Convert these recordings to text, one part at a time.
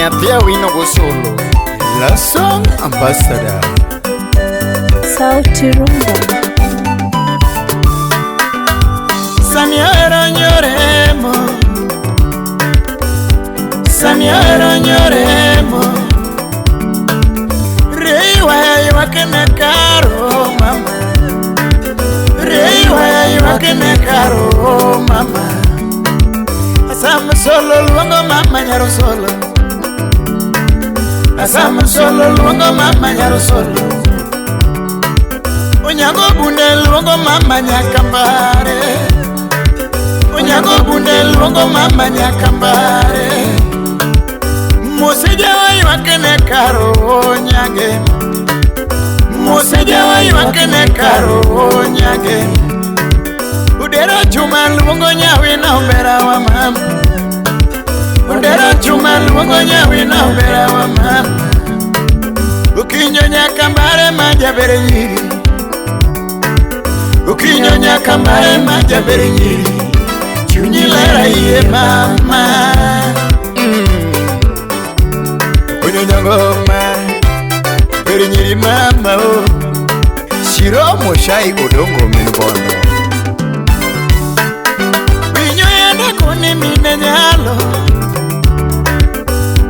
Nyathi Awino Gosolo. Lasong Ambassador. Sauti Rumba. Sani ahero nyoremo. Sani ahero nyoremo. Reiwaya ywak ne karo mama. Reiwaya ywak ne karo mama. Asam solo luongo mama nyaro solo. Asam solo luongo mama nyaro solo. Onyango bunde luongo mama nyakambare. Onyango bunde luongo mama nyakambare. Museja ywak ne karo nyage. Museja ywak ne karo nyage. Udero chuma luongo nyawina obera wa mama. Udero chuma luongo nyawina obera wa mama. Ukinyo nyakambare majabere nyiri. Ukinyo nyakambare majabere nyiri. Chunyi lera iye mama. Ukinyo nyangoma bere nyiri mama o. Shiro Moshai Odongo min bondo. Winyo yende koni mine nyalo.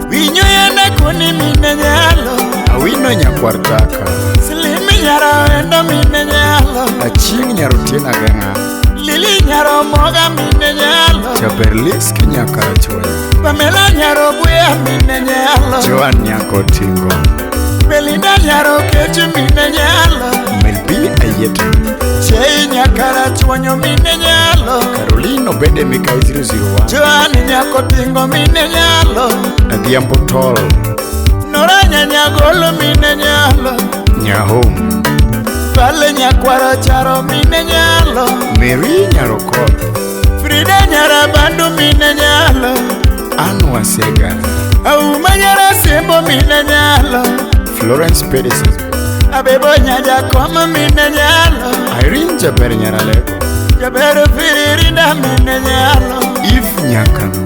Winyo yende koni mine nyalo. Awino nyakwartaka. Silimi nyaro endo mine nyalo. Achieng' nyaro tiena geng'a. Lili nyaro moga mine nyalo. Chaberlis kinyakarachuonya. Pamela nyaro buya mine nyalo. Joan nyako tingo. Belinda nyaro kechu mine nyalo. Melbi Ayeto. Chei nyakarachuonyo mine nyalo. Caroline Obede Mikai 001. Joan nyako tingo mine nyalo. Adhiambo Tol. Nora nyanyagolo mine nyalo. Nyahom. Vale nyakwaro charo mine nyalo. Mary Nyarokot. Frida nyarabandu mine nyalo. Ann Wasega. Auma nyara sembo mine nyalo. Florence Pedersen. Abebo nyajakoma mine nyalo. Irene Jaber Nyaralego. Jaber firirinda mine nyalo. Eve Nyakano.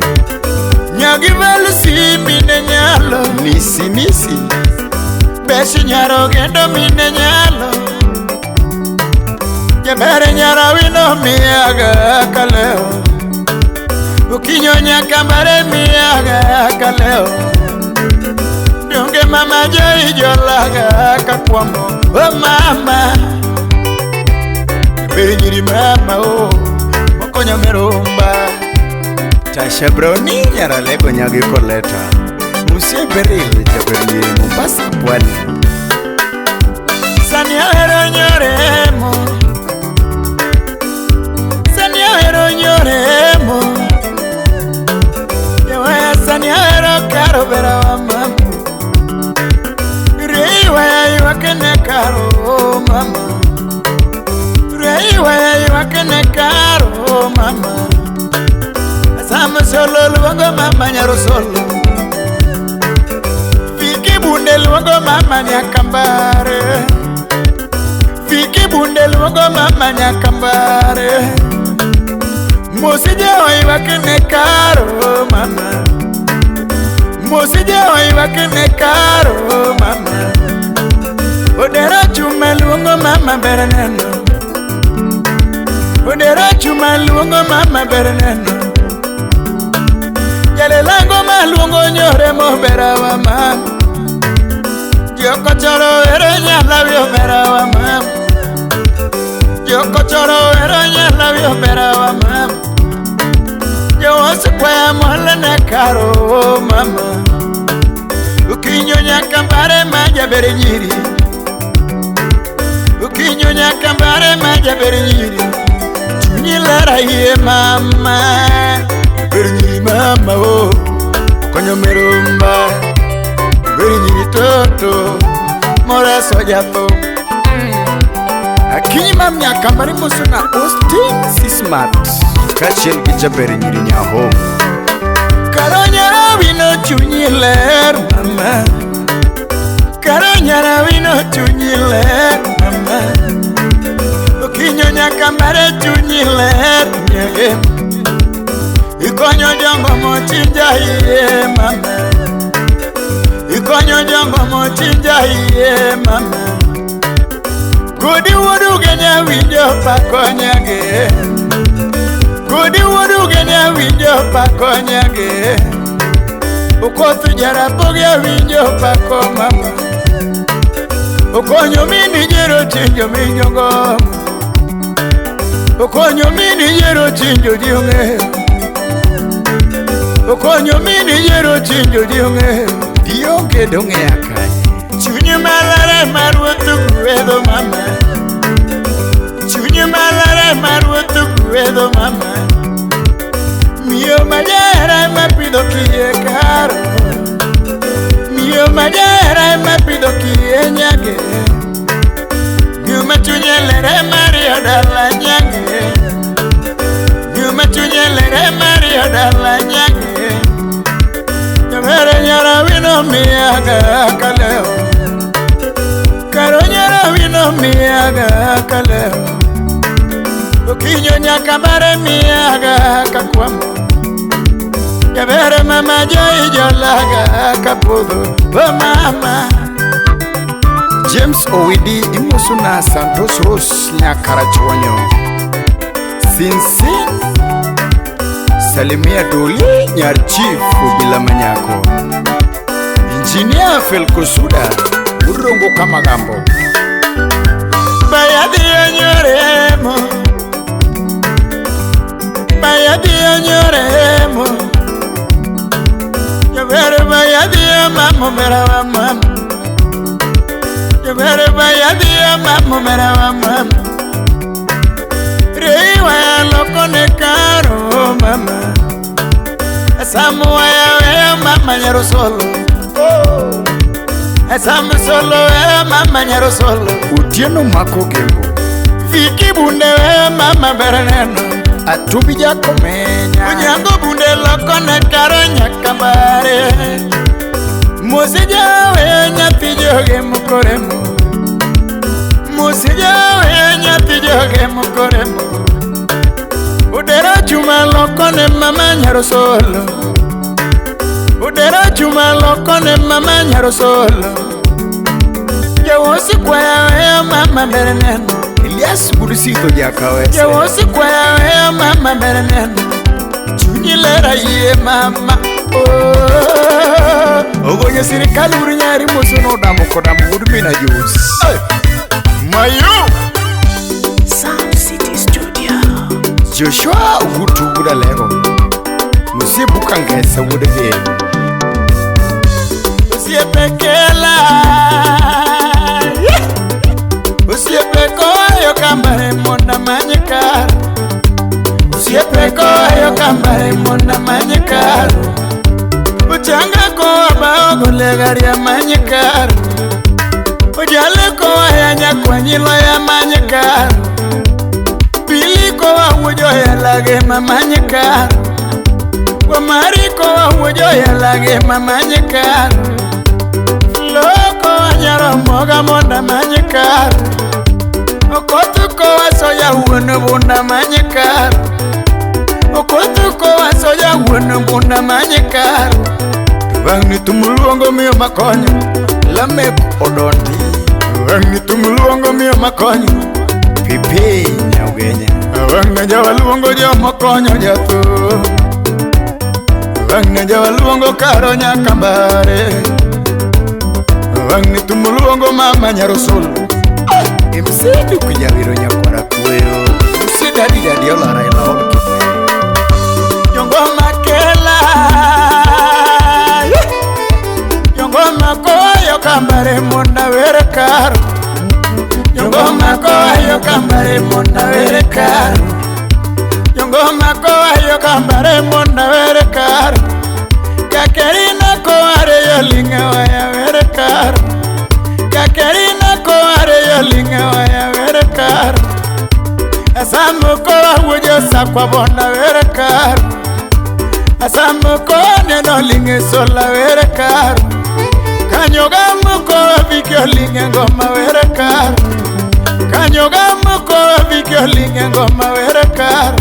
Nyagi velusi mine nyalo. Nisi Nisi. Beshi nyaro gendo mine nyalo. Jaber nyarawino miaga kaleo. Ukinyo nyakambare miaga kaleo. Donge mama joi jolaga kakwambo. Oh mama. Beri nyiri mama oh. Mokonyo merumba. Tasha Browni Nyaralego nyagi Koleta. Musie Beril Jaber nyiri Mombasa Pwani. Sani ahero nyoremo. Sani ahero nyoremo. Yawaya sani ahero karo bera wa mama. Reiwaya ywak ne karo mama. Reiwaya ywak ne karo mama. Asam solo luongo mama nyaro solo. Viki bunde luongo mama nyakambare. Viki bunde luongo mama nyakambare. Mosije ywak ne karo mama. Mosije ywak ne karo mama. Odera chuma luongo mama ber neno. Odera chuma luongo mama ber neno. Jalelango ma luongo nyore mobera wa mama. Joko choro ere nyalawi obera wa mama. Joko choro ere nyalawi obera wa mama. Jowasu kwaya mola ne karo mama. Ukinyo nyakambare majabere nyiri. Ukinyo nyakambare majabere nyiri. Chunyi lera iye mama. Beri nyiri mama oh. Konyo merumba. Beri nyiri toto. Moreso japo. Akinyi mam nyakambare mosona Austin Sismat. Kaachiel gi Jaber nyiri Nyahom. Karo nyarawino chunyi ler mama. Karo nyarawino chunyi ler mama. Okinyo nyakambare chunyi ler nyage. Ikonyo jongo mochinja iye mama. Konyo jongo mochinja iye mama. Gudi wuodu genya winjo pakonyage. Gudi wuodu genya winjo pakonyage. Okoth jarapogi awinjo pako mama. Okonyo mini jero chinjo minyongo. Okonyo mini jero chinjo ji ong'eyo. Okonyo mini jero chinjo ji ong'eyo. Dionge dong'eya kanye. Chuny malare mar ruoth gwedho mama. Chuny malare mar ruoth gwedho mama. Miyo majahera ema pidho kiye karo. Miyo majahera ema pidho kiye nyage. Miyo ma chunye ler ema riyo dala nyage. Miyo ma chunye ler ema riyo dala nyage. Jabere nyara wino miyaga kaleo. Karo nyara wino miyaga kaleo. Okinyo nyaka bare miyaga kakwamo. Jabere mama jai jolaga kapodho. Oh mama. James Owidi imosuna Santos Rose Nyakarachuonyo. Sinsin Salimia Doli Nyar Chief Obila Manyako. Engineer Felkosuda Urongo Kamagambo. Bayadhi onyoremo. Bayadhi onyoremo. Jabere bayadhi mama mera mama. Jabere bayadhi mama mera mama. Reiwa lokone karo mama. Samuwa ya mama nyaro solo. Samu solo ya mama nyaro solo. Otieno mako gembo. Viki bunde we mama bereneno. Atubi jakomenya. Onyango bunde lokone karo nyakabare. Musija we nyathi joge mukoremo. Musija we nyathi joge mukoremo. Udera chuma lokone mama nyaro solo. Udera chuma lokone mama nyaro solo. Jawosi kwaya we mama bereneno. Elias Burisito jakawese. Jawosi kwaya we mama bereneno. Chunyi lera iye mama. Oh. Ogonyo sirikal uru nyari mosono damo koda wuod mina jus. Mayu. Sound City Studio. Joshua Ogutu wuod Alego. Musibu Kangesa wuod Gem. Osiepe kela. Osiepe koyo kambare monda manye karo. Osiepe koyo kambare monda manye karo. Uchanga koa baogo legaria manye karo. Ojale koa ya nyakwanyilo ya manye karo. Pili koa wujo ya lage mamanye karo. Wamari koa wujo ya lage mamanye karo. Loko anyaro moga monda manye karo. Okotu koa soya wuono bunda manye karo. Okotu koa soya wuono bunda manye karo. Wang'ni tumuluongo miyo makonyo. Lamek Odondi. Wang'ni tumuluongo miyo makonyo. Pipi Nyaugenya. Wang'ni jawaluongo jomokonyo jatho. Wang'ni jawaluongo karo nyakambare. Wang'ni tumuluongo mama nyarosolo. MC Duku Jawiro nyakwara kweyo. MC Dadi Dadi olara ila ol kibwe. Jongoma kela. Jongoma koyo kambare monda were karo. Jongoma koyo kambare monda were karo. Jongoma koyo kambare monda were karo. Kakerina koare yolinga waya were karo. Kakerina koare yolinga waya were karo. Asamu koa wujo sakwa bonda were karo. Asamu koa neno linge sola were karo. Kanyoga muko vikyo linge ngoma were karo. Kanyoga muko vikyo linge ngoma were karo.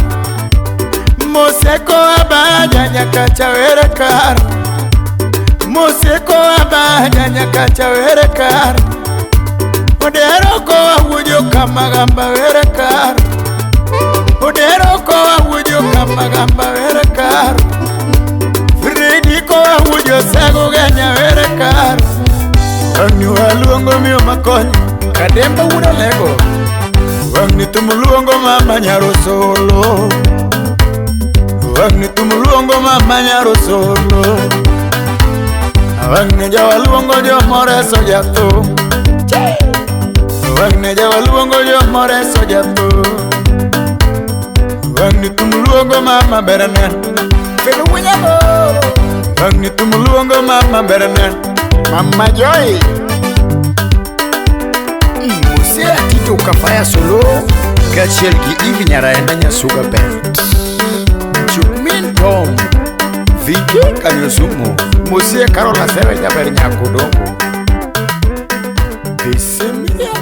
Moseko abaja nyakacha were karo. Moseko abaja nyakacha were kar. Odero koa wujo kamagamba were kar. Odero koa wujo kamagamba were kar. Fredi koa wujo sago ganya were kar. Wang'ni waluongo miyo makonyo Kademba wuod Alego. Wang'ni thum luongo mama Nyarosolo. Wang'ni thum luongo mama Nyarosolo. Wang'ni jawaluongo jomoreso jathum. Wang'ni jawaluongo jomoreso jathum. Wang'ni thum luongo mama Bernard. Felo Wunyamo. Wang'ni thum luongo mama Bernard. Mama Joy. Musea Tito Kafaya Solo kaachiel gi Eve Nyaraenda Nyasuga Band. Chukmin Tom, Viki Kanyosumo, Musie Carol Asewe Jaber Nyakodongo. Bisimia.